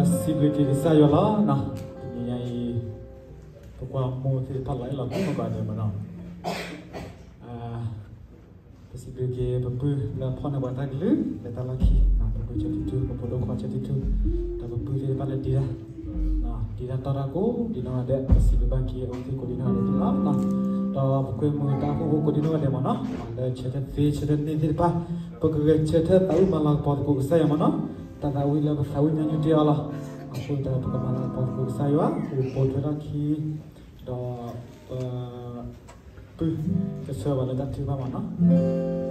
စံးဘျုးက့ၤကစၢ်ယွၤလီၤ. တနံၤညါအံၤ ပကွၢ်မိၢ်သ့ၣ်တဖၣ်လီၤအဲၣ်လီၤကွံမုၢ်ကီၢ်န့ၣ်မနီၤ, ပစံးဘျုးက့ၤပပုၢ်လၢဖီၣ်န့ၢ်ပှၤတၢ်ကလုၢ် လၢတၢ်လီၢ်ခံ, ပပုၢ်ဆၢထံထူ, ပဖိဒိၣ်ခွါဆၢထံထူ, ဒီးပပုၢ်သ့ၣ်တဖၣ်လၢဒ့တၢ်, ဒ့တၢ်တီတၢ်ကိးဒံးနီၢ်ဂၤဒဲး, ပစံးဘျုးဘၣ်က့ၤအဝဲသ့ၣ်ကိးဒံးနီၢ်ဂၤဒဲးလီၤ. ဒီးပကွဲမုာ်တၢ်အိၣ်ဖှိၣ်ဖိကိးဒံးနီၢ်ဂၤဒဲးမနီၤ, လၢဆၢထၢၣ်သ့ဆၢထၢၣ်န့ၢ်သ့ၣ်တဖၣ်, ပကဂဲၤဆၢထၢၣ်သးဝံၣ်မၤလၤကပီၤသကိးကစၢ်ယွၤမနီၤ, တၢ်သးဝံၣ်လၢပသးဝံၣ်ညီနုၢ်တ့ၢ်အီၤလီၤ. အဃိသတးပကမၤလၤကပီၤသကိးကစၢ်ယွၤ, ပပိာ်ထွဲထီၣ်ခံ ဒီးပပုၢ်ကဆၢဘၣ်လၢတၢ်ထုကဖၣ်မနီၤ.